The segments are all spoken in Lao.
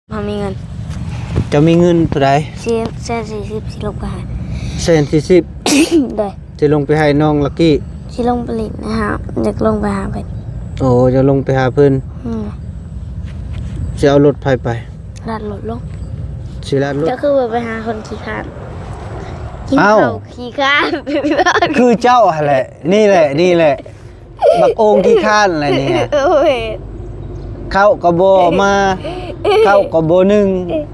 ເຮົາມີເງິນ ເຈົ້າມີເງິນເທົ່າໃດ? ແສນສີ່ສິບ ຊິລົງໄປໃຫ້ ແສນສີ່ສິບ ໂດຍ ຊິລົງໄປໃຫ້ນ້ອງລັກກີ້ ຊິລົງໄປຫຼິ້ນນະ ຢາກລົງໄປຫາເພິ່ນ. ໂອ້ ຢາກລົງໄປຫາເພິ່ນ. ອືມ ຊິເອົາລົດໃຜໄປ? ລັດລົດລົງ ຊິລັດລົດ. ເຈົ້າຄືບໍ່ໄປຫາຄົນຂີ້ຄ້ານ ກິນເຂົ້າຂີ້ຄ້ານ. ຄືເຈົ້າຫັ້ນແຫຼະ ນີ້ແຫຼະ ນີ້ແຫຼະ ບັກໂອ່ງຂີ້ຄ້ານແຫຼະນີ້. ໂອ້ຍ ເຂົ້າກໍບໍ່ມາ ເຂົ້າກໍບໍ່ໜຶ້ງ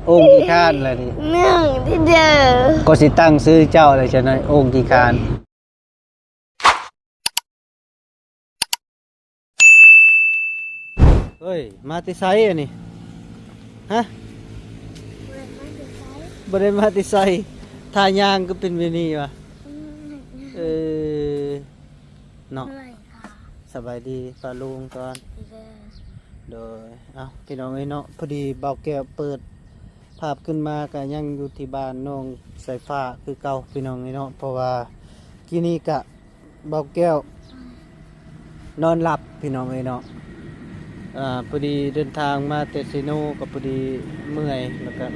ໂອ່ງຂີ້ຄ້ານແຫຼະນີ້. ໜຶ້ງເດີ ກໍຊິຕັ້ງຊື່ເຈົ້າແຫຼະຊະໜ້ອຍ ໂອ່ງຂີ້ຄ້ານ. ເອີຍ ມາແຕ່ໃສອັນນີ້? ຮະ ບໍ່ໄດ້ມາແຕ່ໃສ ທ່າຍ່າງກໍເປັນແບບນີ້ວະ. ເອີ ເນາະ ສະບາຍດີປ້າລຸງກ່ອນ. ໂດຍ ເອົ້າ ພີ່ນ້ອງເອີຍເນາະ ພໍດີບ່າວແກ້ວເປີດພາບຂຶ້ນມາ ກະຍັງຢູ່ທີ່ບ້ານນ້ອງສາຍຟ້າຄືເກົ່າ ພີ່ນ້ອງເອີຍເນາະ ເພາະວ່າກີ້ນີ້ກະບ່າວແກ້ວນອນຫຼັບ ພີ່ນ້ອງເອີຍເນາະ. ອາ ພໍດີເດີນທາງມາແຕ່ເຊໂນ ກໍພໍດີເມື່ອຍ ແລ້ວກະ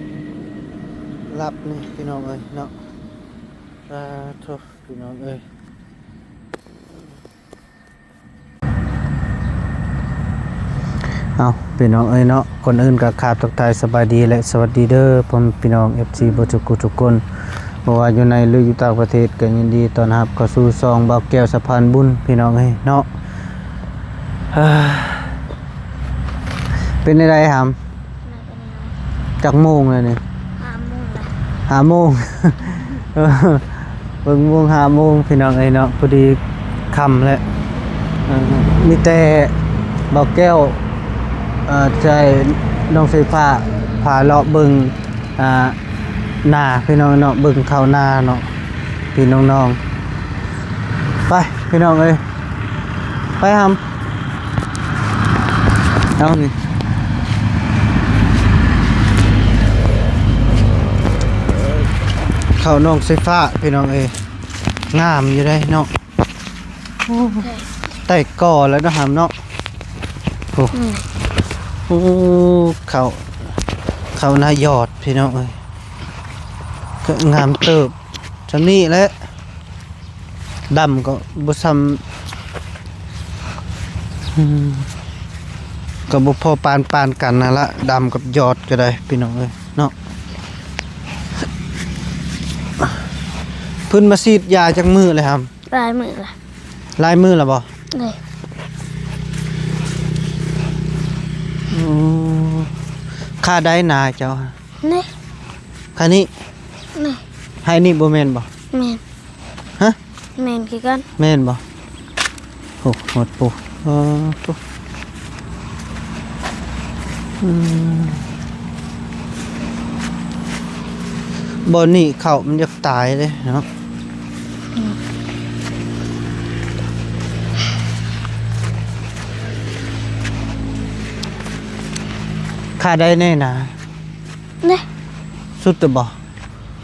ຫຼັບນີ້ ພີ່ນ້ອງເອີຍເນາະ. ສາທຸ ພີ່ນ້ອງເອີຍ. ເອົ້າ ພີ່ນ້ອງເອີຍເນາະ ກ່ອນອື່ນກໍຂາບທັກທາຍສະບາຍດີ ແລະ ສະຫວັດດີເດີ ພໍ່ແມ່ພີ່ນ້ອງ ເອັຟຊີ ເບິດທຸກຜູ້ທຸກຄົນ ບໍ່ວ່າຢູ່ໃນ ຫຼື ຢູ່ຕ່າງປະເທດ ກໍຍິນດີຕ້ອນຮັບເຂົ້າສູ່ຊ່ອງບ່າວແກ້ວສະພານບຸນ ພີ່ນ້ອງເອີຍເນາະ. ເປັນແນວໃດຫຳ? ຈັກໂມງແລ້ວນີ້? ຫ້າໂມງແລ້ວ ຫ້າໂມງ ເອີ ເບິ່ງໂມງ ຫ້າໂມງ ພີ່ນ້ອງເອີຍເນາະ ພໍດີຄ່ຳແລ້ວ. ເອີ ມີແຕ່ບ່າວແກ້ວ ເອີ ໃຫ້ນ້ອງໄຟຟ້າພາເລາະເບິ່ງ ອ່າ ນາ ພີ່ນ້ອງເນາະ ເບິ່ງເຂົ້ານາເນາະ ພີ່ນ້ອງໆ. ໄປ ພີ່ນ້ອງເອີຍ ໄປຫຳ. ເອົານີ້ ເຂົ້ານ້ອງໄຟຟ້າ ພີ່ນ້ອງເອີຍ ງາມຢູ່ເດ້ເນາະ. ໂອ້ ໄດ້ກໍແລ້ວເນາະຫຳເນາະ. ໂອ້ ອືມ ໂອ້ ເຂົ້າ ເຂົ້ານາຍອດ ພີ່ນ້ອງເອີຍ ກໍງາມເຕີບ ຊ່ຳນີ້ແຫຼະ. ດຳກໍບໍ່ຊ່ຳ ອືມ ກໍບໍ່ພໍປານ ປານກັນຫັ້ນລະ ດຳກັບຍອດກໍໄດ້ ພີ່ນ້ອງເອີຍເນາະ. ເພິ່ນມາສີດຢາຈັກມື້ແລ້ວຫຳ? ຫຼາຍມື້ລະ. ຫຼາຍມື້ລະບໍ່? ໂດຍ. ໂອ້ ຄ່າໃດນາເຈົ້າ? ນີ້ ຄ່ານີ້? ນີ້ ໃຫ້ນີ້ບໍ່ແມ່ນບໍ່? ແມ່ນ. ຮະ? ແມ່ນຄືກັນ. ແມ່ນບໍ່? ໂອ້ ໝົດປູ. ເອີ ໂອ້ ອືມ ບ່ອນນີ້ເຂົ້າມັນຢາກຕາຍເດ້ເນາະ. ອືມ ຄ່າໃດແນ່ນາ? ເດ້ ສຸດແລ້ວບໍ່?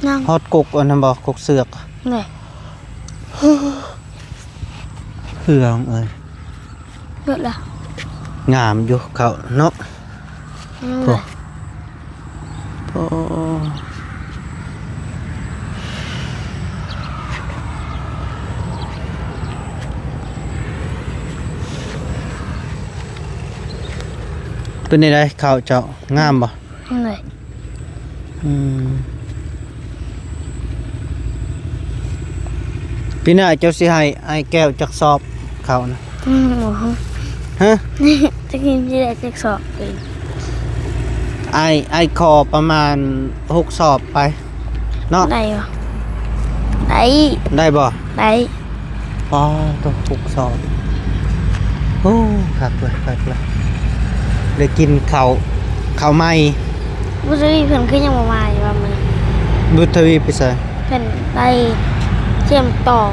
ຍັງ. ຮອດກົກອັນນັ້ນບໍ່? ກົກເຊືອກ. ເດ້. ເຮືອງເອີຍ ເບິດລະ. ງາມຢູ່ເຂົ້າເນາະ. ອືມ ໂອ້ ໂອ້ ເປັນໃດເຂົ້າເຈົ້າ ງາມບໍ່? ໂດຍ. ອືມ ປີໜ້າເຈົ້າຊິໃຫ້ອ້າຍແກ້ວຈັກສອບເຂົ້ານະ? ອືມ ບໍ່ຮູ້. ຮະ? ຈັກຊິໄດ້ຈັກສອບເອີຍ. ອ້າຍ ອ້າຍຂໍປະມານຫົກສອບໄປເນາະ. ໄດ້ບໍ່? ໄດ້. ໄດ້ບໍ່? ໄດ້. ປາດໂທ້ ຫົກສອບ. ໂອ້ ຄັກເລີຍ ຄັກເລີຍ ໄດ້ກິນເຂົ້າ ເຂົ້າໃໝ່. ບຸດທະວີເພິ່ນຄືຍັງບໍ່ມາຢູ່ວ່າມື້? ບຸດທະວີໄປໃສ? ເພິ່ນໄປເຊື່ອມຕໍ່.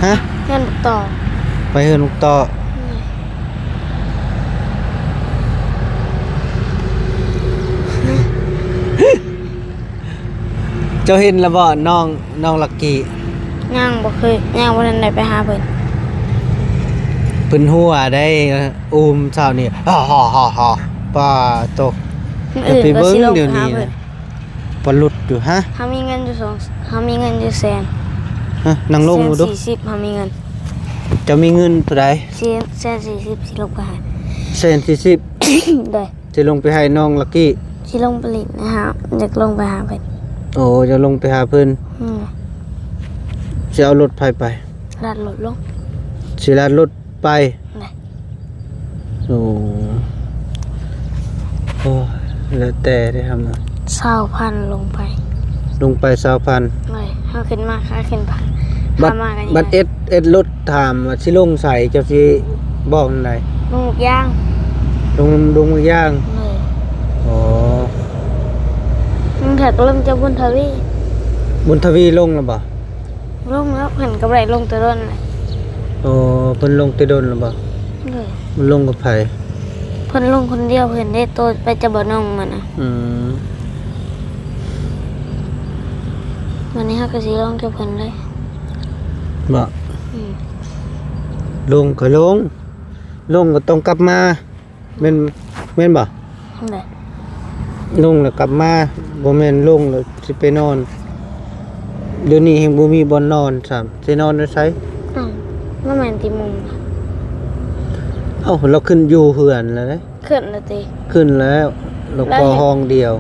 ຮະ? ເຮືອນບັກຕໍ່. ໄປເຮືອນບັກຕໍ່. ອືມ. ເຈົ້າເຫັນແລ້ວບໍ່ ນ້ອງ ນ້ອງລັກກີ້? ຍັງບໍ່ເຄີຍ ຍັງບໍ່ທັນໄດ້ໄປຫາເພິ່ນ. ເພິ່ນຫົວໄດ້ ອູມເຊົ້ານີ້ ຮອ ຮອ ຮອ ຮອ. ປາໂຕ ຢ່າໄປເບິ່ງດຽວນີ້ນະ ປະຫຼຸດຢູ່. ຮະ? ເຮົາມີເງິນຢູ່ສອງ ເຮົາມີເງິນຢູ່ແສນ. ຮະ? ນັ່ງລົງ ແສນ ຢູ່ດູ ສີ່ສິບ ເຮົາມີເງິນ. ເຈົ້າມີເງິນເທົ່າໃດ? ແສນສີ່ສິບ ຊິລົງໄປໃຫ້. ແສນສີ່ສິບ? ໂດຍ. ຊິລົງໄປໃຫ້ນ້ອງລັກກີ້? ຊິລົງໄປຫຼິ້ນນະ ຢາກລົງໄປຫາເພິ່ນ. ໂອ້ ຢາກລົງໄປຫາເພິ່ນ. ອືມ. ຊິເອົາລົດໃຜໄປ? ລາດລົດລົງ. ຊິລາດລົດໄປ? ໂດຍ. ໂອ້ ໂອ້ ແລ້ວແຕ່ເດ້ ທຳນະ ຊາວພັນລົງໄປ. ລົງໄປຊາວພັນ. ໂດຍ. ເຮົາຂຶ້ນມາ ຄ່າຂຶ້ນ ບັດ ຄ່າມາກໍຍັງ ບັດເອັດ ເອັດລົດ ຖາມວ່າຊິລົງໃສ ເຈົ້າຊິບອກແນວໃດ? ລົງໝາກຢາງ. ລົງ ລົງໝາກຢາງ. ໂດຍ. ອໍ ມັນແທກລົງຈາກບຸນທະວີ. ບຸນທະວີລົງແລ້ວບໍ່? ລົງແລ້ວ. ເພິ່ນກໍບໍ່ໄດ້ລົງແຕ່ດົນແຫຼະ. ອໍ ເພິ່ນລົງແຕ່ດົນແລ້ວບໍ່? ໂດຍ. ມັນລົງກັບໃຜ? ເພິ່ນລົງຄົນດຽວ. ເພິ່ນໄດ້ໂຕໄປຈາກບໍ່ນ້ອງມັນນະ. ອືມ. ວັນນີ້ເຮົາກໍຊິລົງກັບເພິ່ນເລີຍ. ບໍ່? ອືມ. ລົງກໍລົງ ລົງກໍຕ້ອງກັບມາ. ແມ່ນ ແມ່ນບໍ່? ແມ່ນ. ລົງແລ້ວກັບມາ. ບໍ່ແມ່ນລົງແລ້ວຊິໄປນອນ. ດຽວນີ້ແຮ່ງບໍ່ມີບ່ອນນອນຊ້ຳ. ຊິນອນຢູ່ໃສ? ອືມ. ບໍ່ແມ່ນຕິມຸງ. ເອົ້າ ລາວຂຶ້ນຢູ່ເຮືອນແລ້ວເດ້. ຂຶ້ນແລ້ວຕິ? ຂຶ້ນແລ້ວ. ລາວກໍຫ້ອງດຽວ.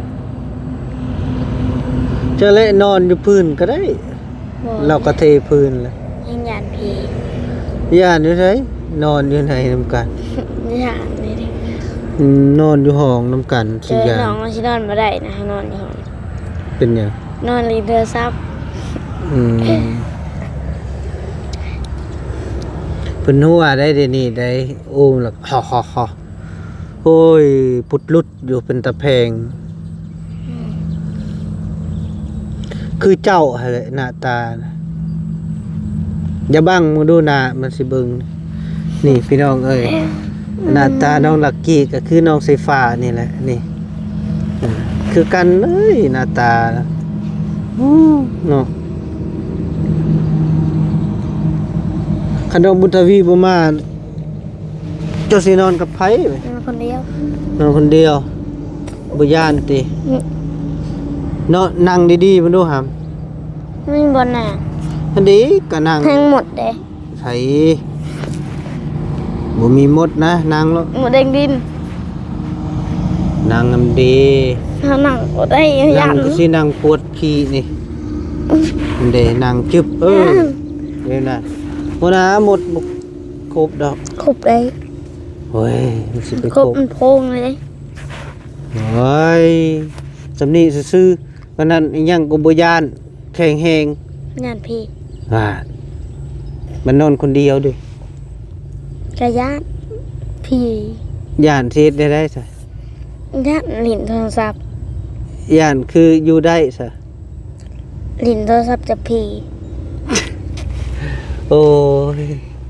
ຈະແລະນອນຢູ່ພື້ນກໍໄດ້. ບໍ່ ລາວກໍເທພື້ນແຫຼະ. ຍັງຢ້ານຜີ. ຢ້ານຢູ່ໃສ? ນອນຢູ່ໃນນຳກັນ. ຢ້ານນີ້. ອືມ ນອນຢູ່ຫ້ອງນຳກັນ. ເອີ ຊິຢ້ານ. ນ້ອງຊິນອນບໍ່ໄດ້ນະ ນອນຢູ່ຫ້ອງ. ເປັນຫຍັງ? ນອນຫຼິ້ນໂທລະສັບ. ອືມ. ເພິ່ນຮູ້ວ່າໄດ້ ດຽວນີ້ໄດ້ ໂອ້ ລະ ໂອ້ຍ ປຸດຫຼຸດ ຢູ່ເປັນຕາແພງ. ອືມ. ຄືເຈົ້າຫັ້ນແຫຼະ ໜ້າຕານະ. ຢ່າບັງເບິ່ງດູໜ້າ ມັນຊິເບິ່ງ. ນີ້ພີ່ນ້ອງເອີຍ ອືມ ໜ້າຕານ້ອງລັກກີ້ກໍຄືນ້ອງສາຍຟ້ານີ້ແຫຼະ ນີ້. ອືມ ຄືກັນເລີຍໜ້າຕາ. ໂອ້ ເນາະ ຄັນນ້ອງບຸນທະວີບໍ່ມາ ເຈົ້າຊິນອນກັບໃຜ? ນອນຄົນດຽວ. ນອນຄົນດຽວ ບໍ່ຢ້ານຕິ? ອືມ. ເນາະ ນັ່ງດີໆ ເບິ່ງດູຫຳ. ມີບ່ອນນັ່ງ. ອັນນີ້ກໍນັ່ງ ແຮງໝົດເດ້. ໃຜ? ບໍ່ມີໝົດນະ ນັ່ງໂລດ. ໝົດແດງດິນ. ນັ່ງນຳເດ. ເຮົານັ່ງບໍ່ໄດ້ ຢ້ານ. ນັ່ງຄືຊິນັ່ງປວດຂີ້ນີ້. ເດ ນັ່ງຈຶບ. ເອີ ເດ້ນະ. ບໍ່ນະ ໝົດບໍ່ ຄົບດອກ. ຄົບໄດ້. ໂອ້ຍ ມັນຊິໄປຄົບ ຄົບ ມັນໂພງເລີຍ. ໂອ້ຍ ສ່ຳນີ້ຊື່ໆ ປານນັ້ນອີຫຍັງກໍບໍ່ຢ້ານ ແຂງແຮງ. ຢ້ານຜີ. ອ່າ ມັນນອນຄົນດຽວເດ້. ກະຢ້ານຜີ. ຢ້ານຊິເຮັດແນວໃດຊະ? ຢ້ານຫຼິ້ນໂທລະສັບ. ຢ້ານຄືຢູ່ໄດ້ຊະ? ຫຼິ້ນໂທລະສັບຈັບຜີ. ໂອ້ຍ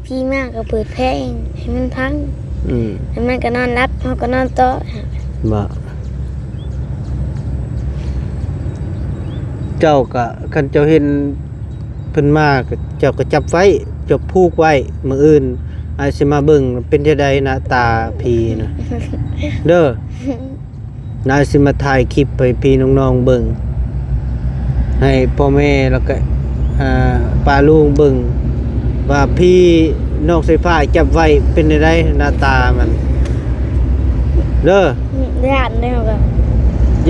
ຜີມາກໍເປີດເພງໃຫ້ມັນຟັງ. ອືມ ແລ້ວມັນກໍນອນຫຼັບ ເຮົາກໍນອນຕໍ່. ບໍ່ ເຈົ້າກໍ ຄັນເຈົ້າເຫັນເພິ່ນມາ ກໍ ເຈົ້າກໍຈັບໄວ້ ຈັບຜູກໄວ້. ມື້ອື່ນອ້າຍຊິມາເບິ່ງເປັນຈັ່ງໃດໜ້າຕາຜີນະ ເດີ. ນາຍຊິມາຖ່າຍຄລິບໃຫ້ພີ່ນ້ອງໆເບິ່ງ ໃຫ້ພໍ່ແມ່ ແລ້ວກະ ອ່າ ປ້າລຸງເບິ່ງວ່າຜີນ້ອງສາຍຟ້າຈັບໄວ້ເປັນແນວໃດໜ້າຕາມັນ ເດີ. ຢ້ານເດ້ ເຮົາກໍ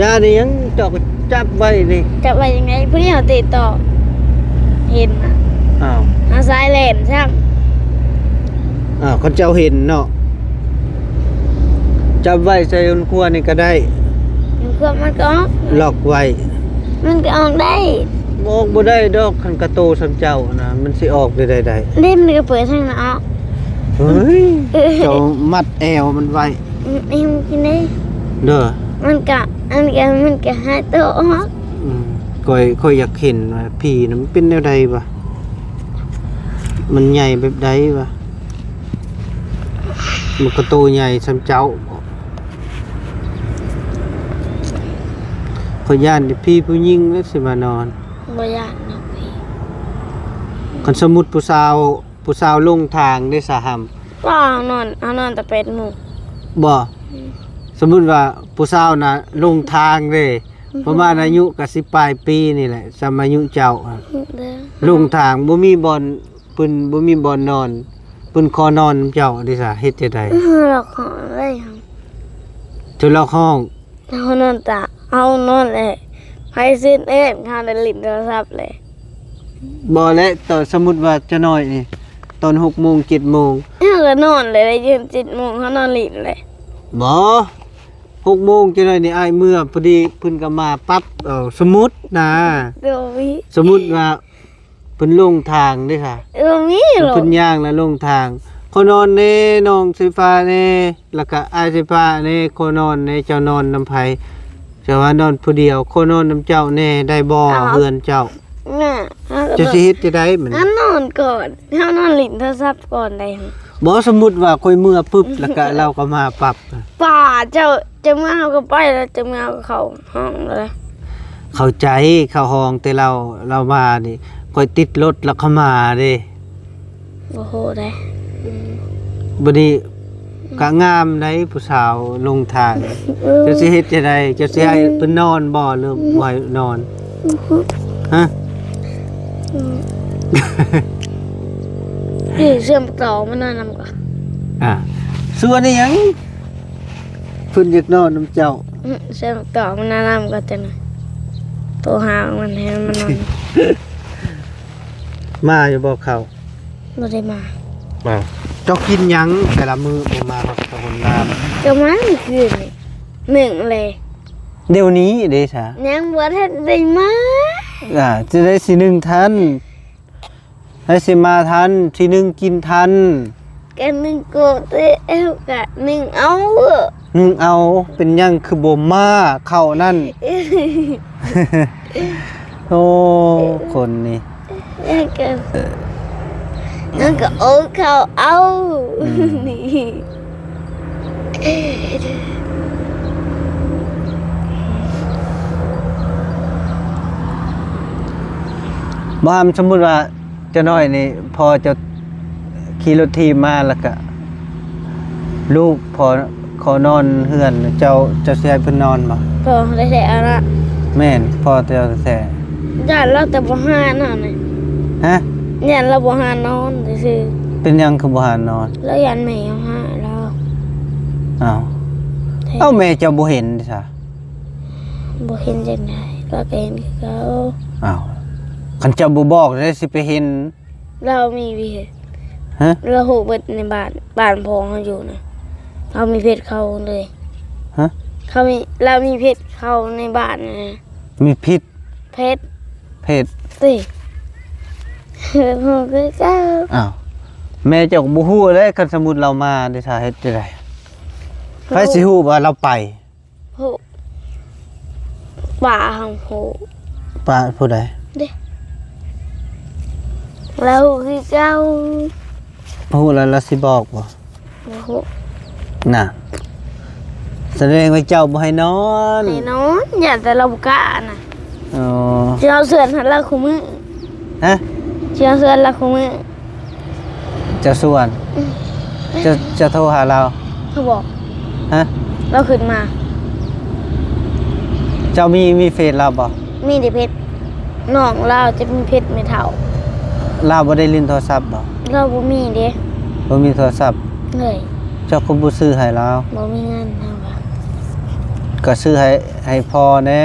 ຢ້ານອີ່ຫຍັງ ເຈົ້າກໍຈັບໄວ້ນີ້. ຈັບໄວ້ຈັ່ງໃດ? ຜູ້ນີ້ເຮົາຕິດຕໍ່ເຫັນນະ. ອ້າວ ເຮົາສາຍແລ່ນຊ້ຳ. ອ້າວ ຄັນເຈົ້າເຫັນເນາະ ຈັບໄວ້ໃສ່ຫົວຄົວນີ້ກໍໄດ້. ຫົວຄົວມັນກໍອອກ ລັອກໄວ້ ມັນກໍອອກໄດ້. ອອກບໍ່ໄດ້ດອກ ຄັນກະໂຕສ່ຳເຈົ້ານະ ມັນຊິອອກໄດ້ໃດ? ເດ້ ມັນກໍເປີດທາງນັ້ນອອກ. ເຮີ້ຍ ເຈົ້າມັດແອວມັນໄວ້. ອືມ ເອັງກິນເດ້ ເດີ. ມັນກະ ອັນກະ ມັນກະຫາຍໂຕອອກ. ອືມ ຂ້ອຍ ຂ້ອຍຢາກເຫັນວ່າຜີນະມັນເປັນແນວໃດວະ? ມັນໃຫຍ່ແບບໃດວະ? ມັນກໍໂຕໃຫຍ່ສ່ຳເຈົ້າບໍ? ຂ້ອຍຢ້ານແຕ່ຜີຜູ້ຍິງແຫຼະຊິມານອນ. ບໍ່ຢ້ານດອກພີ່. ຄັນສົມມຸດຜູ້ສາວ ຜູ້ສາວຫຼົງທາງເດ້ສະຫຳ? ບໍ່ ເຮົານອນ ເຮົານອນແຕ່ແປດໂມງ. ບໍ່? ອືມ. ສົມມຸດວ່າຜູ້ສາວນະຫຼົງທາງເດ້ ປະມານອາຍຸກະສິບປາຍປີນີ້ແຫຼະ ສ່ຳອາຍຸເຈົ້າ ຫຼົງທາງ ບໍ່ມີບ່ອນ ເພິ່ນບໍ່ມີບ່ອນນອນ ເພິ່ນຂໍນອນນຳເຈົ້າເດຊະ ເຮັດຈັ່ງໃດ? ເຮົາລັອກຫ້ອງໄດ້ ເຈົ້າລັອກຫ້ອງ ເຮົານອນຕາ ເຮົານອນແລ້ວ ໃຜເຊັນແອບ ເຮົາໄດ້ຫຼິ້ນໂທລະສັບແລ້ວ. ບໍ່ແຫຼະ ຕອນ ສົມມຸດວ່າຈະໜ້ອຍນີ້ ຕອນຫົກໂມງ ເຈັດໂມງ ເຮົາກໍນອນແລ້ວ ໄດ້ຢືນເຈັດໂມງ ເຮົານອນຫຼິ້ນແລ້ວ. ບໍ່ ຫົກໂມງຈະໜ້ອຍນີ້ ອ້າຍເມືອພໍດີ ເພິ່ນກໍມາປັບ ເອົາ ສົມມຸດນະ ໂດຍ ສົມມຸດວ່າ ເພິ່ນຫຼົງທາງເດ້ຊະ ເອີ ມີ ເພິ່ນຍ່າງແລ້ວຫຼົງທາງ ຂໍນອນແດ່ ນ້ອງສາຍຟ້າແດ່ ແລ້ວກະອ້າຍສາຍຟ້າແດ່ ຂໍນອນແດ່ ເຈົ້ານອນນຳໃຜ? ເຈົ້າວ່ານອນຜູ້ດຽວ ຂໍນອນນຳເຈົ້າແດ່ໄດ້ບໍ່? ເຮືອນເຈົ້າ ເຈົ້າຊິເຮັດຈັ່ງໃດບັດນີ້? ເຮົານອນກ່ອນ ເຮົານອນຫຼິ້ນໂທລະສັບກ່ອນໄດ້. ບໍ່ ສົມມຸດວ່າຂ້ອຍເມືອປຶບ ແລ້ວກະລາວກໍມາປັບ ປ້າ ເຈົ້າ ເຈົ້າເມືອເຮົາກໍໄປແລ້ວ ເຈົ້າເມືອເຮົາກໍເຂົ້າຫ້ອງແລ້ວ. ເຂົ້າໃຈ ເຂົ້າຫ້ອງ ແຕ່ລາວ ລາວມານີ້ ຂ້ອຍຕິດລົດລາວເຂົ້າມາເດ້. ບໍ່ຮູ້ໃດ໋ ອືມ ບັດນີ້ ອືມ ກະງາມໃດ໋ ຜູ້ສາວຫຼົງທາງ ເອີ ເຈົ້າຊິເຮັດຈັ່ງໃດ? ເຈົ້າຊິໃຫ້ ອືມ ເພິ່ນນອນບໍ່ ຫຼື ອືມ ບໍ່ໃຫ້ນອນ? ຮະ? ອືມ ເອີ ເຊື່ອມຕໍ່ມານອນນຳກ່ອນ. ອ່າ ສ່ວນອີ່ຫຍັງ? ເພິ່ນຢາກນອນນຳເຈົ້າ. ອື ເຊື່ອມຕໍ່ມານອນນຳກ່ອນ ຈັກໜ່ອຍໂທຫາມັນ ໃຫ້ມັນມານອນ. ມາຢູ່ບໍ່ເຂົ້າ? ບໍ່ໄດ້ມາ. ອ້າວ ເຈົ້າກິນຫຍັງແຕ່ລະມື້ ບໍ່ມາຮອດສະຫອນນ້ຳ? ກໍມາມື້ຄືນນີ້ ໜຶ້ງເລີຍ. ດຽວນີ້ເດ້ຊະ? ຍັງບໍ່ທັນໄດ້ມາ. ອ່າ ຈະໄດ້ຊິໜຶ້ງທັນ ໃຫ້ຊິມາທັນ ຊິໜຶ້ງກິນທັນ. ກໍໜຶ້ງໂກເຕ ເອົາ ກໍໜຶ້ງເອົາ ໜຶ້ງເອົາ. ເປັນຫຍັງຄືບໍ່ມາເຂົ້ານັ້ນ? ໂອ້ ຄົນນີ້ ແລ້ວກໍ ແລ້ວກໍເອົາເຂົ້າເອົາ. ອືມ ນີ້ ບໍ່ຫາມ ສົມມຸດວ່າ ຈະໜ້ອຍນີ້ ພໍ່ເຈົ້າຂີ່ລົດຖີບມາ ແລ້ວກະລູກພໍ່ຂໍນອນເຮືອນ ເຈົ້າ ເຈົ້າຊິໃຫ້ເພິ່ນນອນບໍ່? ພໍ່ແທ້ໆ ເອົາລະ. ແມ່ນ ພໍ່ເຈົ້າແທ້ໆ. ຢ້ານລາວແຕ່ບໍ່ຫານອນນີ້. ຮະ? ຢ້ານລາວບໍ່ຫານອນຊື່ໆ. ເປັນຫຍັງຄືບໍ່ຫານອນ? ລາວຢ້ານແມ່ເຮົາຫາລາວ. ອ້າວ ເອົາ ແມ່ເຈົ້າບໍ່ເຫັນຕິຊະ? ບໍ່ເຫັນຈັ່ງໃດ ລາວກໍເຫັນຄືເກົ່າ. ອ້າວ ຄັນເຈົ້າບໍ່ບອກ ແລ້ວຊິໄປເຫັນ? ລາວມີເພຈ. ຮະ? ລາວຮູ້ເບິດໃນບ້ານ ບ້ານພໍ່ເຮົາຢູ່ນະ ລາວມີເພຈເຂົາເລີຍ. ຮະ? ເຂົາມີ ລາວມີເພຈເຂົາໃນບ້ານນະ. ມີພິດ? ເພຈ ເພຈ ຕິ ຮູ້ຄືເກົ່າ. ອ້າວ ແມ່ເຈົ້າກໍບໍ່ຮູ້ເລີຍ ຄັນສົມມຸດລາວມາເດຊະ ເຮັດຈັ່ງໃດ? ໃຜຊິຮູ້ວ່າລາວໄປ? ຮູ້ ປ້າເຮົາຮູ້. ປ້າຜູ້ໃດ? ເດ້ ລາວຮູ້ຄືເກົ່າ. ຮູ້ແລ້ວລາວຊິບອກບໍ່? ບໍ່ຮູ້. ນະ ສະແດງວ່າເຈົ້າບໍ່ໃຫ້ນອນ. ໃຫ້ນອນ ຢ້ານແຕ່ລາວບໍ່ກ້ານະ. ອໍ ຊິເອົາເຊື່ອນໃຫ້ລາວຄູ່ມື້. ຮະ? ຊິເອົາເຊື່ອນລາວຄູ່ມື້. ເຈົ້າຊວນ. ອືມ ເຈົ້າ ເຈົ້າໂທຫາລາວ? ໂທບອກ. ຮະ? ລາວຂຶ້ນມາ. ເຈົ້າມີ ມີເຟສລາວບໍ່? ມີແຕ່ເຟສນ້ອງລາວ ຈະມີເຟສແມ່ເຖົ້າ. ລາວບໍ່ໄດ້ຫຼິ້ນໂທລະສັບບໍ່? ລາວບໍ່ມີເດ້. ບໍ່ມີໂທລະສັບເລີຍ. ເຈົ້າຄືບໍ່ຊື້ໃຫ້ລາວ? ບໍ່ມີເງິນເຮົາວ່າ. ກໍຊື້ໃຫ້ ໃຫ້ພໍ່ແດ່.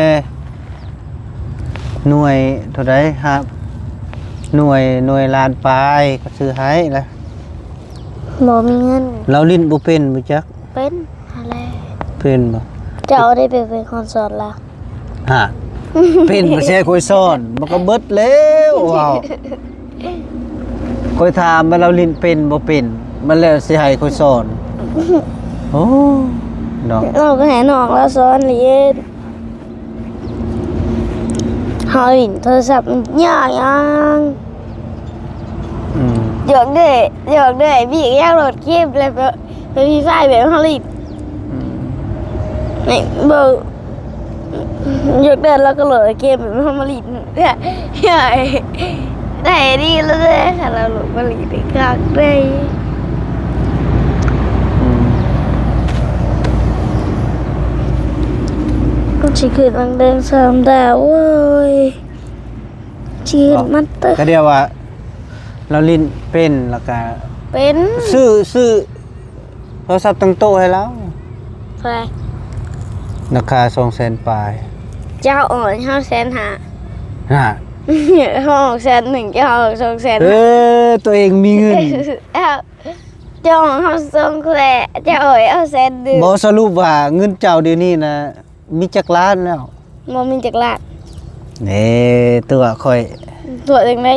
ໜ່ວຍເທົ່າໃດ? ຫ້າ ໜ່ວຍ ໜ່ວຍລ້ານປາຍ ກໍຊື້ໃຫ້ລະ. ບໍ່ມີເງິນ. ລາວຫຼິ້ນບໍ່ເປັນບໍ່ຈັກ? ເປັນຫັ້ນແຫຼະ. ເປັນບໍ່? ເຈົ້າໄດ້ໄປເປັນຄົນສອນລາວ. ຮະ ເປັນບໍ່ໃຊ່ຂ້ອຍສອນ ມັນກໍເບິດແລ້ວ. ເວົ້າ ຂ້ອຍຖາມວ່າລາວຫຼິ້ນເປັນບໍ່ເປັນ ມັນແລ້ວຊິໃຫ້ຂ້ອຍສອນ. ໂອ້ ເນາະ ເຮົາກໍໃຫ້ນ້ອງລາວສອນຫຼິ້ນ. ເຮົາຫຼິ້ນໂທລະສັບມັນຍາກຫຍັງ? ອືມ ຢາກໄດ້ ຢາກໄດ້ບີກ ຢາກໂຫຼດເກມ ແລ້ວໄປ ໄປຟຣີຟາຍແບບເຮົາຫຼິ້ນ. ອືມ ນີ້ເບິ່ງ ຢາກໄດ້ ແລ້ວກໍໂຫຼດເກມແບບເຮົາມາຫຼິ້ນ. ໄດ້ດີແລ້ວເດ້ ຄັນເຮົາໂຫຼດມາຫຼິ້ນນີ້ຄັກເດ້. ອືມ ຊິຂຶ້ນນຳເດີງສາມດາວ ໂອ້ຍ ຊິເຮັດມັນເຕີ ກໍດຽວວ່າລາວຫຼິ້ນເປັນ ແລ້ວກະເປັນ ຊື້ ຊື້ໂທລະສັບຕັ້ງໂຕະໃຫ້ລາວ. ເທົ່າໃດ? ລາຄາສອງແສນປາຍ. ເຈົ້າອອກເຮົາແສນຫ້າ. ຮະ? ເຮົາອອກແສນໜຶ່ງ ເຈົ້າອອກສອງແສນ. ເອີ ຕົວເອງມີເງິນ. ເຈົ້າ ເຈົ້າອອກເຮົາສອງແສນ ເຈົ້າອອກເຮົາແສນໜຶ່ງ. ບໍ່ ສະຫຼຸບວ່າເງິນເຈົ້າດຽວນີ້ນະ ມີຈັກລ້ານແລ້ວ? ບໍ່ມີຈັກລ້ານ. ເອີ ຕົວະຂ້ອຍ. ຕົວະຈັ່ງໃດ?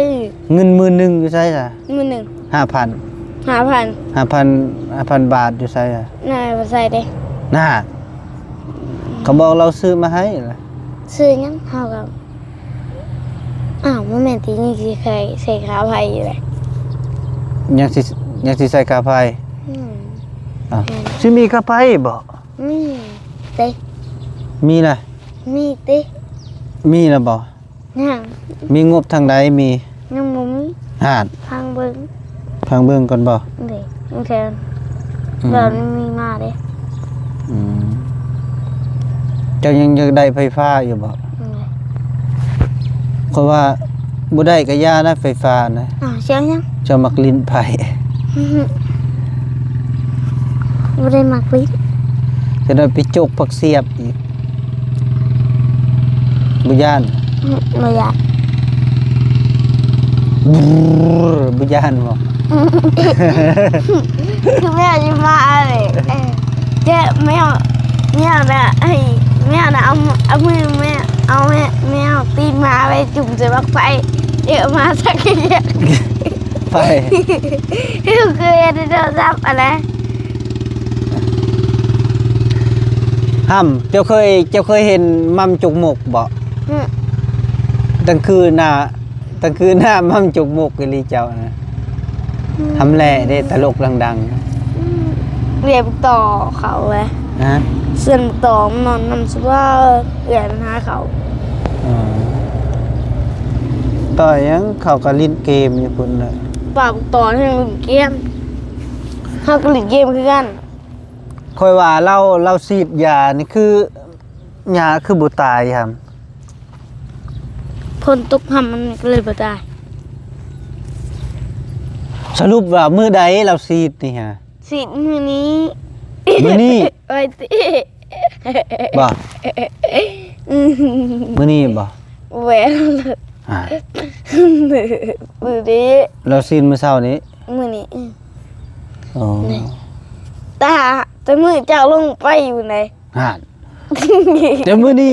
ເງິນໝື່ນໜຶ່ງຢູ່ໃສລະ? ໝື່ນໜຶ່ງ ຫ້າພັນ ຫ້າພັນ ຫ້າພັນ ຫ້າພັນບາດຢູ່ໃສລະ? ນາຍບໍ່ໃສ່ເດ້. ນາ ເຂົາບອກລາວຊື້ມາໃຫ້ລະ. ຊື້ຫຍັງ? ເຮົາກໍ ອ້າວ ບໍ່ແມ່ນຕິ ຍັງຊິໃສ່ ໃສ່ຄ່າໄຟຢູ່ເດ້. ຍັງຊິ ຍັງຊິໃສ່ຄ່າໄຟ? ອືມ ອ້າວ ແມ່ນ ຊິມີຄ່າໄຟບໍ່? ມີເດ້. ມີນະ? ມີຕິ. ມີລະບໍ່? ຍັງ. ມີງົບທາງໃດ? ມີ ຍັງບໍ່ມີ. ຫາດ ຟັງເບິ່ງ ຟັງເບິ່ງກ່ອນບໍ່? ເດ້ ຍັງແທນ ອືມ ດອນມີມາເດ້. ອືມ ເຈົ້າຍັງຢາກໄດ້ໄຟຟ້າຢູ່ບໍ່? ອືມ ເພາະວ່າບໍ່ໄດ້ກໍຢ່ານະ ໄຟຟ້ານະ. ອ້າວ ສຽງຫຍັງ? ເຈົ້າມັກຫຼິ້ນໄຟ. ບໍ່ໄດ້ມັກຫຼິ້ນ. ຈະໄດ້ໄປຈົກຜັກສຽບອີກ. ບໍ່ຢ້ານ? ອືມ ບໍ່ຢ້ານ. ບຣ ບໍ່ຢ້ານບໍ່? ຄືແມວຢູ່ມາເລີຍ. ເອີ ເຈົ້າແມວ ແມວນະ ໃຫ້ແມວນະ ເອົາ ເອົາມືແມວ ເອົາແມວ ແມວຕີນໝາໄປຈຸ່ມໃສ່ບັກໄຟ ເອີ ໝາສັກກະເຍາະ. ໄປ ຄືເຫັນໃນໂທລະສັບຫັ້ນແຫຼະ. ຫຳ ເຈົ້າເຄີຍ ເຈົ້າເຄີຍເຫັນໝ່ຳຈົກມົກບໍ່? ອືມ ກາງຄືນນະ ກາງຄືນນະ ໝ່ຳຈົກມົກອີ່ຫຼີເຈົ້ານະ. ອືມ ຫຳແຫຼະເດ້ ຕະຫຼົກດັງໆ. ອືມ ເວບຕໍ່ເຂົາແຫຼະ. ຮະ? ສ່ວນຕໍ່ມັນນອນນຳສະບາຍ ເອື້ອຍມັນຫາເຂົາ. ອໍ ຕໍ່ຫຍັງ? ເຂົາກໍຫຼິ້ນເກມຢູ່ພຸ້ນແຫຼະ. ປາກຕໍ່ໃຫ້ຫຼິ້ນເກມ ເຮົາກໍຫຼິ້ນເກມຄືກັນ. ຂ້ອຍວ່າລາວ ລາວສີດຢານີ້ຄື ຫຍ້າຄືບໍ່ຕາຍຫັ້ນ? ຝົນຕົກຫັ້ນມັນກໍເລີຍບໍ່ຕາຍ. ສະຫຼຸບວ່າມື້ໃດລາວສີດນີ້ຫະ? ສີດມື້ນີ້. ມື້ນີ້? ໂອ້ຍຕິ ບໍ່? ອືມ ມື້ນີ້ບໍ່? ແມ່ນ. ອ່າ ມື້ນີ້ ລາວສີດມື້ເຊົ້ານີ້? ມື້ນີ້. ອໍ ນີ້ ແຕ່ ແຕ່ມື້ເຈົ້າລົງໄປຢູ່ໃນ ຫັ້ນ ແຕ່ມື້ນີ້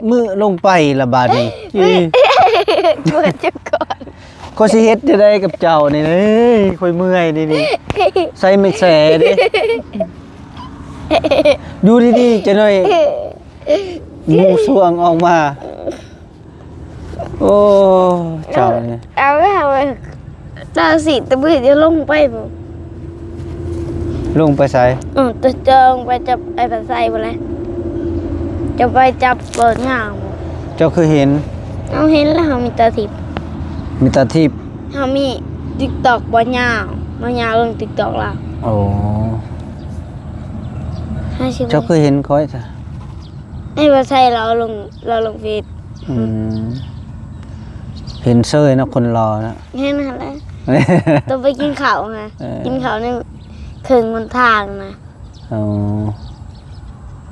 ມື້ລົງໄປລະບາດນີ້. ເອີ ເກີດຈັກກ່ອນ ຂ້ອຍຊິເຮັດຈັ່ງໃດກັບເຈົ້ານີ້? ເອີຍ ຂ້ອຍເມື່ອຍນີ້ ນີ້ ໃສ່ແມ່ນແສເດ້. ຢູ່ດີໆ ຈັກໜ້ອຍ ງູສວງອອກມາ. ໂອ້ ເຈົ້ານີ້ ເອົາ ເອົາ ເຈົ້າຊິຕະບືຈະລົງໄປບໍ່? ລົງໄປໃສ? ເອີ ເຈົ້າລົງໄປຈັບໄອ້ປາໄຊບໍ່ແລະ? ເຈົ້າໄປຈັບບໍ່ຍາວບໍ່? ເຈົ້າຄືເຫັນ? ເຮົາເຫັນແລ້ວ ເຮົາມີຕາທິບ. ມີຕາທິບ? ເຮົາມີຕິກຕອກບໍ່ຍາວ ບໍ່ຍາວລົງຕິກຕອກລາວ. ໂອ້ ເຈົ້າຄືເຫັນຂ້ອຍຊະ? ໄອ້ບໍ່ໃຊ່ລາວລົງ ລາວລົງເຟສ. ອືມ ເຫັນເຊີຍເນາະ ຄົນຫຼໍ່ເນາະ. ເຫັນຫັ້ນແຫຼະ ຕ້ອງໄປກິນເຂົ້ານະ. ເອີ ກິນເຂົ້າໃນເຄິ່ງຫົນທາງນະ. ອໍ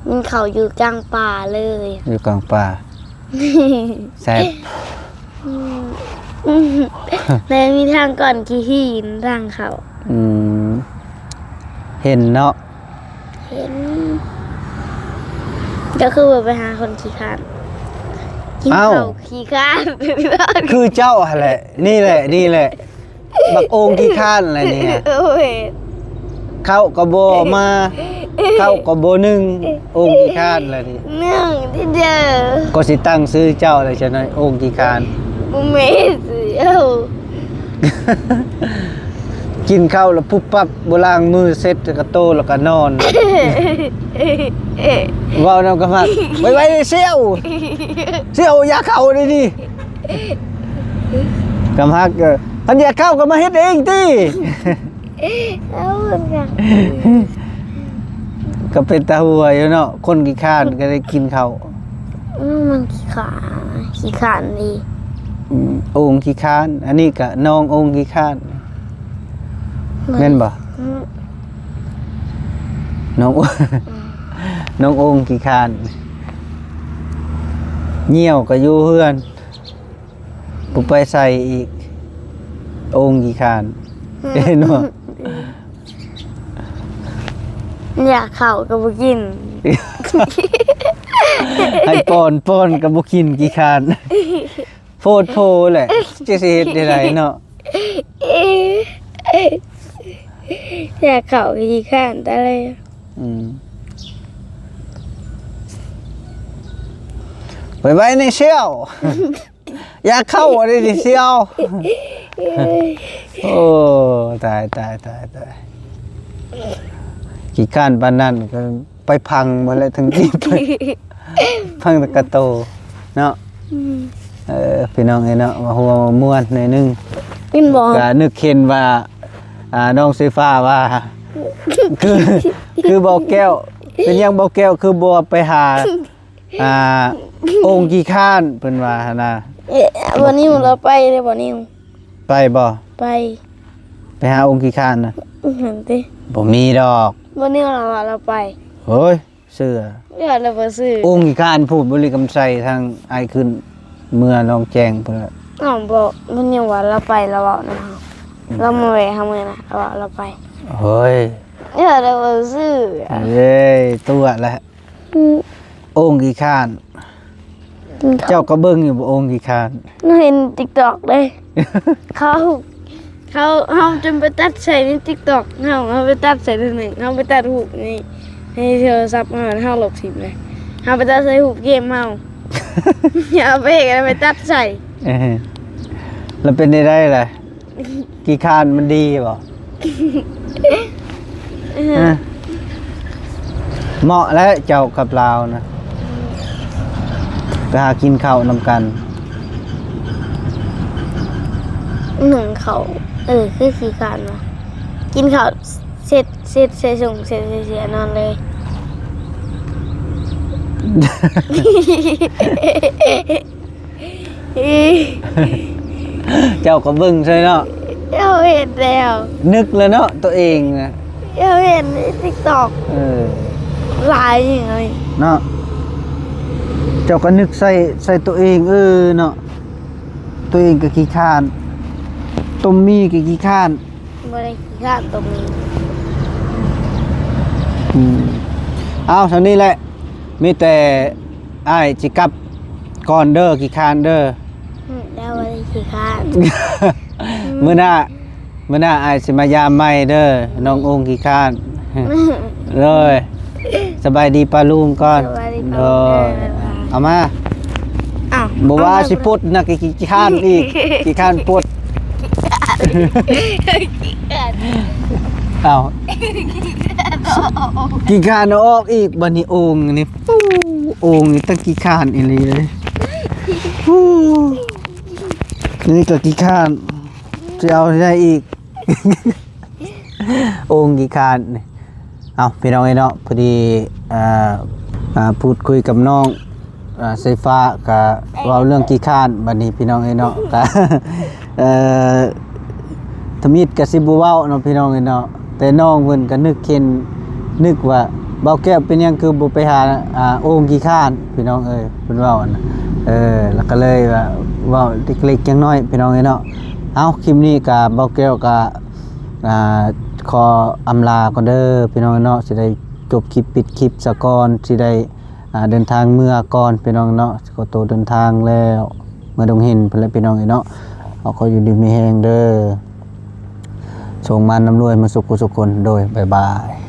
ກິນເຂົ້າຢູ່ກາງປ່າເລີຍ. ຢູ່ກາງປ່າ ແຊບ. ອືມ ແລ້ວມີທາງກ້ອນຂີ້ຫີນທາງເຂົ້າ. ອືມ ເຫັນເນາະ. ເຫັນ. ເຈົ້າຄືບໍ່ໄປຫາຄົນຂີ້ຄ້ານ? ກິນເຂົ້າຂີ້ຄ້ານ. ຄືເຈົ້າຫັ້ນແຫຼະ ນີ້ແຫຼະ ນີ້ແຫຼະ ບັກໂອ່ງຂີ້ຄ້ານແຫຼະນີ້. ໂອ້ຍ ເຂົ້າກໍບໍ່ມາ ເຂົ້າກໍບໍ່ໜຶ້ງ ໂອ່ງຂີ້ຄ້ານແຫຼະນີ້. ໜຶ້ງຕິເດີ ກໍຊິຕັ້ງຊື່ເຈົ້າແຫຼະ ຈັກໜ້ອຍ ໂອ່ງຂີ້ຄ້ານ. ບໍ່ແມ່ນຊື່ເຈົ້າ. ກິນເຂົ້າແລ້ວປຸບປັບ ບໍ່ລ້າງມືເຊັດກະໂຕ ແລ້ວກະນອນ. ເວົ້ານຳກຳຮັກ ໄວໆ ສ່ຽວ ສ່ຽວ ຢ່າເຂົ້ານີ້ ກຳຮັກ. ເອີ ຄັນຢາກເຂົ້າກໍມາເຮັດເອງຕິ. ເອົາ ກໍເປັນຕາຫົວຢູ່ເນາະ ຄົນຂີ້ຄ້ານກໍໄດ້ກິນເຂົ້າ. ອືມ ມັນຂີ້ຄ້ານ ຂີ້ຄ້ານດີ. ອືມ ໂອ່ງຂີ້ຄ້ານ ອັນນີ້ກະໜອງໂອ່ງຂີ້ຄ້ານ ແມ່ນບໍ່? ອືມ ໜອງ ອືມ ໜອງໂອ່ງຂີ້ຄ້ານ ຍ່ຽວກະຢູ່ເຮືອນ ບໍ່ໄປໃສອີກ ໂອ່ງຂີ້ຄ້ານ ເຫັນບໍ່? ຢາກເຂົ້າກໍບໍ່ກິນ ໃຫ້ປ້ອນ ປ້ອນກໍບໍ່ກິນ ຂີ້ຄ້ານ ໂພດໂພແຫຼະ ຈະຊິເຮັດແນວໃດເນາະ ຢາກເຂົ້າກໍຂີ້ຄ້ານຕາຍແລ້ວ ອືມ ໄວໆ ໃນຊຽວ. ຢາກເຂົ້າອັນນີ້ຊິເອົາ ໂອ້ ຕາຍ ຕາຍ ຕາຍ ຕາຍ ຂີ້ຄ້ານປານນັ້ນກໍໄປພັງໝົດແລ້ວ ທັງທີ່ໄປ ພັງແຕ່ກະໂຕເນາະ ອືມ ເອີ ພີ່ນ້ອງເອີຍເນາະ ວ່າຫົວມ່ວນໜ້ອຍໜຶ່ງ ແມ່ນບໍ່? ກະນຶກເຫັນວ່າ ອ່າ ນ້ອງສີຟ້າວ່າ ຄື ຄືບໍ່ແກ້ວ ເປັນຫຍັງບໍ່ແກ້ວຄືບໍ່ໄປຫາ ອ່າ ໂອ່ງຂີ້ຄ້ານ ເພິ່ນວ່າຫັ້ນນະ ເອີ ບໍ່ນິວ ລາວໄປເດ້ ບໍ່ນິວ ໄປບໍ່? ໄປ ໄປຫາໂອ່ງຂີ້ຄ້ານນະ ຫັ້ນຕິ ບໍ່ມີດອກ ບໍ່ນິວລາວວ່າລາວໄປ ໂອ້ຍ ເຊື່ອ ເອີ ລາວບໍ່ເຊື່ອ ໂອ່ງຂີ້ຄ້ານ ພູດບໍລິຄຳໄຊ ທາງອ້າຍຂຶ້ນເມືອໜອງແຈ້ງພຸ້ນແຫຼະ ອ້າວ ບໍ່ ບໍ່ນິວວ່າລາວໄປ ລາວເວົ້ານຳເຮົາ ອືມ ລາວມາແວ່ເຮົາມື້ນະ ລາວວ່າລາວໄປ ໂອ້ຍ ເອີ ລາວບໍ່ເຊື່ອ ເອີຍ ຕົວະແຫຼະ ອືມ ໂອ່ງຂີ້ຄ້ານ ອືມ ເຈົ້າກໍເບິ່ງຢູ່ບໍ່ ໂອ່ງຂີ້ຄ້ານ ເຫັນຕິກຕອກເດ້ ເຂົາ ເຂົາ ເຮົາຈົນໄປຕັດໃສ່ໃນຕິກຕອກ ເຮົາ ເຮົາໄປຕັດໃສ່ເທື່ອໜຶ່ງ ເຮົາໄປຕັດຮູບໃນ ໃນໂທລະສັບເຮົາ ເຮົາລົບຖິ້ມເລີຍ ເຮົາໄປຕັດໃສ່ຮູບເກມເຮົາ ເອົາໄປ ເອົາໄປຕັດໃສ່ ເອີ ແລ້ວເປັນໄດ້ໄດລະ? ຂີ້ຄ້ານມັນດີບໍ່? ຮະ ເໝາະແລ້ວເຈົ້າກັບລາວນະ ໄປຫາກິນເຂົ້ານຳກັນ ໜຶ່ງເຂົ້າ ເອີ ຄືຂີ້ຄ້ານວະ ກິນເຂົ້າ ເຊັດ ເຊັດໃສ່ຖົງ ເຊັດໃສ່ເສື້ອ ນອນເລີຍ ເຈົ້າກໍເບິ່ງໃສ່ເນາະ ເຈົ້າເຫັນແລ້ວ ນຶກແລ້ວເນາະ ໂຕເອງນະ ເຈົ້າເຫັນໃນຕິກຕອກ ເອີ ຫຼາຍຫຍັງເລີຍເນາະ ເຈົ້າກໍນຶກໃສ່ ໃສ່ໂຕເອງ ເອີເນາະ ໂຕເອງກໍຂີ້ຄ້ານ ຕົມໝີ່ກໍຂີ້ຄ້ານ ບໍ່ໄດ້ຂີ້ຄ້ານຕົມໝີ່ ອືມ ເອົາ ສ່ຳນີ້ແຫຼະ ມີແຕ່ອ້າຍຊິກັບກ່ອນເດີ ຂີ້ຄ້ານເດີ ອືມ ແລ້ວບໍ່ໄດ້ຂີ້ຄ້ານ ມື້ໜ້າ ມື້ໜ້າອ້າຍຊິມາຢາມໃໝ່ເດີ ນ້ອງໂອ່ງຂີ້ຄ້ານ ເລີຍ ສະບາຍດີປ້າລຸງກ່ອນ ສະບາຍດີປ້າລຸງ ໂດຍ ເອີ ບາຍບາຍ ເອົາມາ ອ້າວ ບໍ່ວ່າຊິປົດນະ ຂີ້ຄ້ານອີກ ຂີ້ຄ້ານປົດ ຂີ້ຄ້ານ ອ້າວ ຂີ້ຄ້ານເອົາອອກອີກ ບັດນີ້ໂອ່ງນີ້ ໂອ້ ໂອ່ງນີ້ຕັ້ງຂີ້ຄ້ານອີ່ຫຼີເລີຍ ໂອ້ ນີ້ກໍຂີ້ຄ້ານ ຊິເອົາໃຫ້ໄດ້ອີກ ໂອ່ງຂີ້ຄ້ານ ເອົາ ພີ່ນ້ອງເອີຍເນາະ ພໍດີ ເອີ ອ່າ ພູດຄຸຍກັບນ້ອງ ອ່າ ສາຍຟ້າ ກະເວົ້າເລື່ອງຂີ້ຄ້ານ ບັດນີ້ພີ່ນ້ອງເອີຍເນາະ ກະ ເອີ ທຳອິດກະຊິບໍ່ເວົ້າເນາະ ພີ່ນ້ອງເອີຍເນາະ ແຕ່ນ້ອງເພິ່ນກະນຶກເຫັນ ນຶກວ່າ ບ່າວແກ້ວເປັນຫຍັງຄືບໍ່ໄປຫາ ອ່າ ໂອ່ງຂີ້ຄ້ານ ພີ່ນ້ອງເອີຍ ເພິ່ນເວົ້າຫັ້ນນະ ເອີ ແລ້ວກະເລີຍວ່າ ເວົ້າເລັກໆ ນ້ອຍໆ ພີ່ນ້ອງເອີຍເນາະ ເອົາ ຄລິບນີ້ກະ ບ່າວແກ້ວກະ ອ່າ ຂໍອຳລາກ່ອນເດີ ພີ່ນ້ອງເນາະ ຊິໄດ້ຈົບຄລິບ ປິດຄລິບສາກ່ອນ ຊິໄດ້ ອ່າ ເດີນທາງເມືອກ່ອນ ພີ່ນ້ອງເນາະ ຊິຂໍໂຕເດີນທາງແລ້ວ ເມືອດົງເຫັນພຸ້ນແຫຼະ ພີ່ນ້ອງເອີຍເນາະ ຂໍຢູ່ດີມີແຮງເດີ ໂຊກໝານລ່ຳລວຍ ໝົດສູ່ຜູ້ສູ່ຄົນ ໂດຍ ບາຍບາຍ.